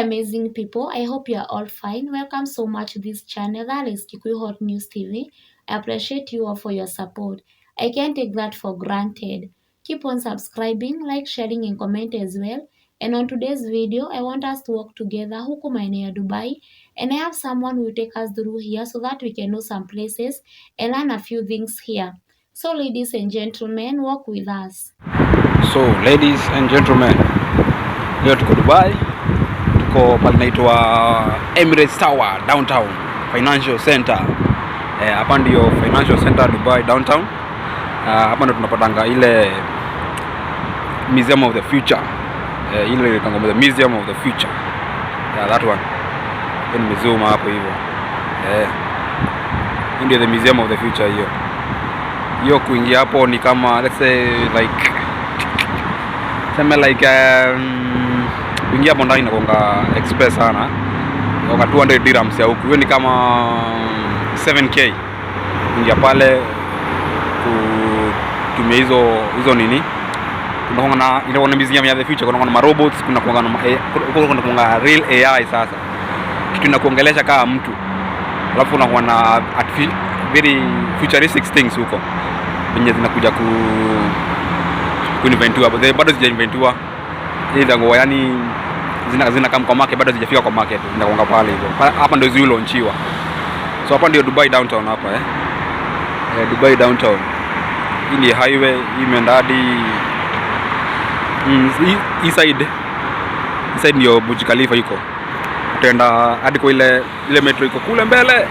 amazing people, I hope you are all fine. Welcome so much to this channel, that is Kikuyu Hot News TV. I appreciate you all for your support. I can't take that for granted. Keep on subscribing, like, sharing and comment as well. And on today's video, I want us to walk together huku maeneo ya Dubai, and I have someone who will take us through here so that we can know some places and learn a few things here. So ladies and gentlemen, walk with us. So ladies and gentlemen, leo tuko Dubai, tuko pale inaitwa Emirates Tower Downtown Financial Center. Hapa ndio Financial Center Dubai Downtown. Hapa ndio tunapatanga ile Museum of the Future. Ile inaitwa the Museum of the Future. Yeah, that one. Hiyo ni museum hapo hivyo. Ndio the Museum of the Future hiyo. Hiyo kuingia hapo ni kama let's say like sema like kuingia hapo ndani inakuanga express sana. Inakuanga 200 dirhams ya huku. Hiyo ni kama 7k. Kuingia pale kutumia hizo nini? Kuna na inakuwa na museum ya the future, kuna na robots, kuna kuanga na kuna kuanga real AI sasa. Kitu inakuongelesha kama mtu. Alafu unakuwa na very futuristic things huko. Venye zinakuja kuinventiwa, but bado sijainventiwa. Hii ndio yani zina kama kwa market, bado zijafika kwa market, zinakuanga pale hivyo. Hapa ndio zile launchiwa. So hapa ndio Dubai downtown hapa Dubai downtown. Hii ni highway, hii imeenda hadi hii side. Hii side ndio Burj Khalifa iko. Utaenda hadi kwa ile metro iko kule mbele.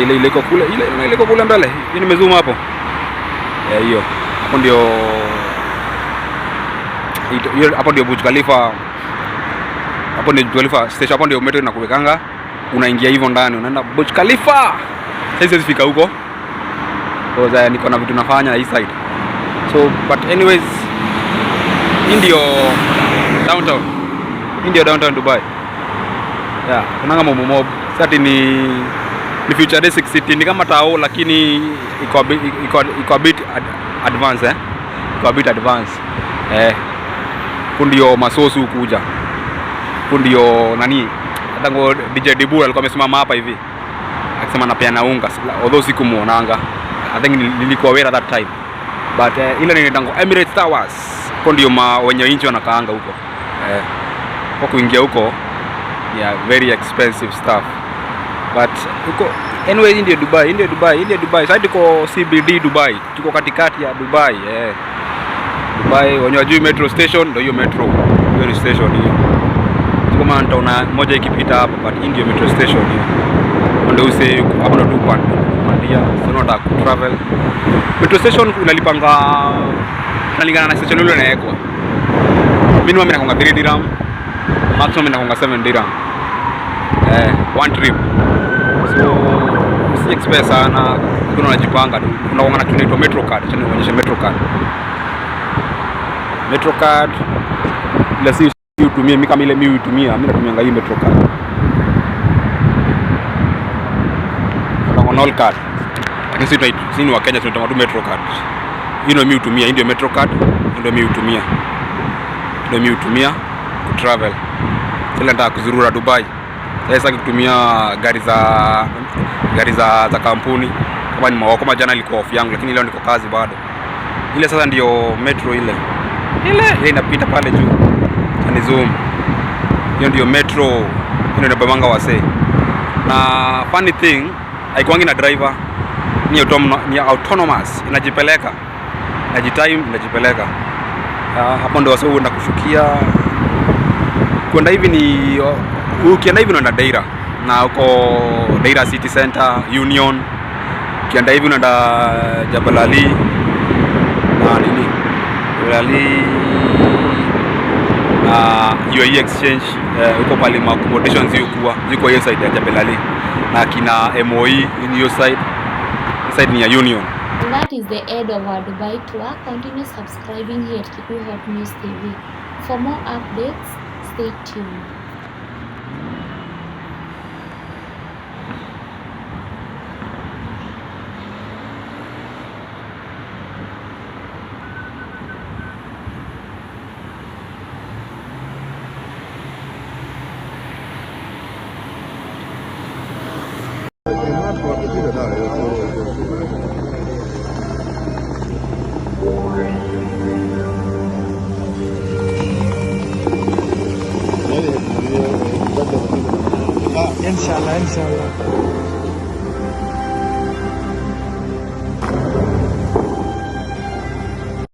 Ile iko kule, ile iko kule mbele. Hii nimezoom hapo. Hiyo. Hapo ndio hapo ndio Burj Khalifa. Hapo ndio Burj Khalifa station, hapo ndio metro inakuwekanga. Unaingia hivyo ndani, unaenda Burj Khalifa. Sasa siwezi fika huko. Because niko na vitu nafanya hii side. So but anyways, hii ndio downtown. Hii ndio downtown Dubai. Yeah, kuna mambo mob. Sasa ni futuristic city, ni kama tao lakini iko a bit advance Iko a bit advance. Ndio masosu kuja. Ndio nani? Hata ngo DJ Dibu alikuwa amesimama hapa hivi. Akisema anapeana unga, although sikumuonanga. I think nilikuwa aware at that time. But ile ni ndango Emirates Towers. Huko ndio wenye inchi wanakaanga huko. Kwa kuingia huko yeah, very expensive stuff. But huko anyway, ndio Dubai, ndio Dubai, ndio Dubai. Sasa tuko CBD Dubai. Tuko katikati ya Dubai. Dubai wenye wajui metro station ndio hiyo metro. Hiyo ni station hiyo. Sio kama nitaona moja ikipita hapa, but ndio metro station hiyo. Ndio use hapo ndo tupandia. Sio unataka ku travel. Metro station unalipanga kulingana na station ile unawekwa. Minimum inakuanga 3 dirham, maximum inakuanga 7 dirham. One trip. So si expensive sana, kuna unajipanga tu. Kuna kitu inaitwa metro card, acha nionyeshe metro card. Metro card ile si utumie, mimi kama ile mimi huitumia, mimi natumianga hii metro card. Kuna all card. Lakini sisi ni wa Kenya tunatumia tu metro card. Hii ndio mimi hutumia, hii ndio metro card, ndio mimi hutumia. Ndio mimi hutumia ku travel. Sasa nataka kuzurura Dubai. Sasa kutumia gari za kampuni. Kama ni mwa, kama jana ilikuwa off yangu, lakini leo niko kazi bado. Ile sasa ndio metro ile. Ile inapita pale juu. Ni zoom. Hiyo ndio metro. Hiyo ndio inabebanga wasee. Na funny thing, haikuangi na driver. Ni autonomous, inajipeleka. Inajitime, inajipeleka. Hapo ndio wasee huenda kushukia. Kwenda hivi ni ukienda hivi unaenda Deira. Na uko Deira City Center, Union. Ukienda hivi unaenda Jebel Ali na nini? Jebel Ali na UAE Exchange, huko pale ma accommodations ziko hiyo side ya Jebel Ali. Na kina MOE in hiyo side. Hii side ni ya Union. And that is the end of our Dubai tour. Continue subscribing here at Kikuyu Hot News TV. For more updates, stay tuned. Inshallah, inshallah.